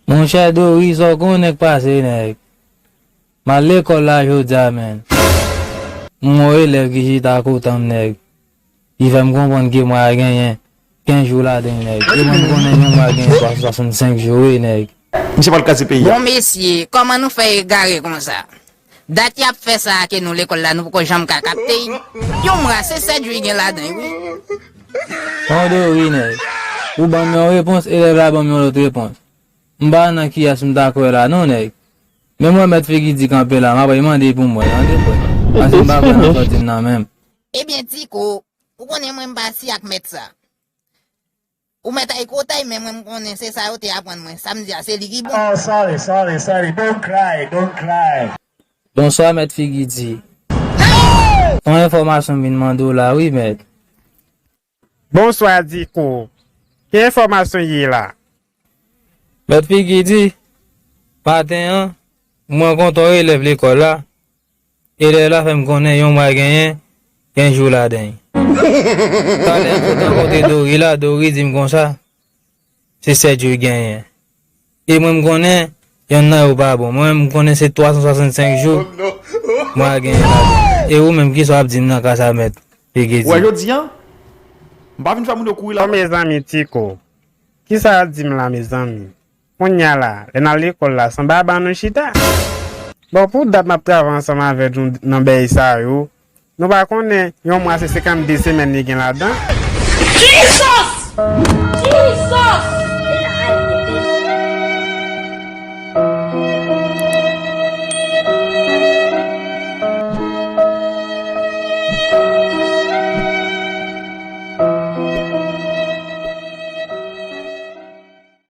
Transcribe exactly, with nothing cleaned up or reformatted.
Monchè Dori, sa w konnen k pase, nèg? M al lekòl la jodi a, menn. M wè yon elèv ki chita kote m, nèg. Li fè m konprann ke mwa a genyen kenz jou ladan l, nèg. E mwen, m konnen yon mwa genyen twa san swasannsenk jou, wi, nèg. Misye pral kraze peyi a. Bon, mesye, kòman nou fè egare konsa? Dat y ap fè sa a ke nou lekòl la, nou poko janm ka kapte l. Yon mwa, se sèt jou l gen ladan l, wi. Bon, Dori, nèg. Ou ban m yon repons, elèv la ban m yon lòt repons. M pa nan kiyès m ta kwè la, non, nèg. Men mwen, mèt Figi di kanpe la, m ap mande pou mwen, tande, frè. Paske m pa kwè nan sa w di m nan menm. Ebyen, Tiko, ou konnen mwen m pa si ak mèt sa. Ou mèt ay kotay, men mwen m konnen se sa yo te aprann mwen. Sa m di a, se li ki bon. Oh, sorry, sorry, sorry. Don't cry, don't cry. Bonswa, mèt Figi di. Yon enfòmasyon m vin mande w la, wi, mèt. Bonswa, Diko. Ki enfòmasyon ye la? Mèt Figi di, maten an, mwen kontan yon elèv lekòl la. Elèv la fè m konnen yon mwa genyen kenz jou ladan l. Talè m sot rankontre Dori la, Dori di m konsa, se sèt jou l genyen. E mwen, m konnen yonn nan yo pa bon. Mwen, m konnen se twa san swasannsenk jou mwa genyen ladan l. E ou menm, kisa w ap di m nan ka sa, mèt Figi di? Wè, jodi a, m pa vin fè moun yo kouri la. Bon, mezanmi, Tiko, kisa w ap di m la, mezanmi? Kounye a la, lè n al lekòl la, se anba ban nou chita. Bon, pou dat m ap travay ansanm avèk nou nan bèy sa yo, nou pa konnen yon mwa se senkannde semèn li gen ladan? Jesus! Jesus!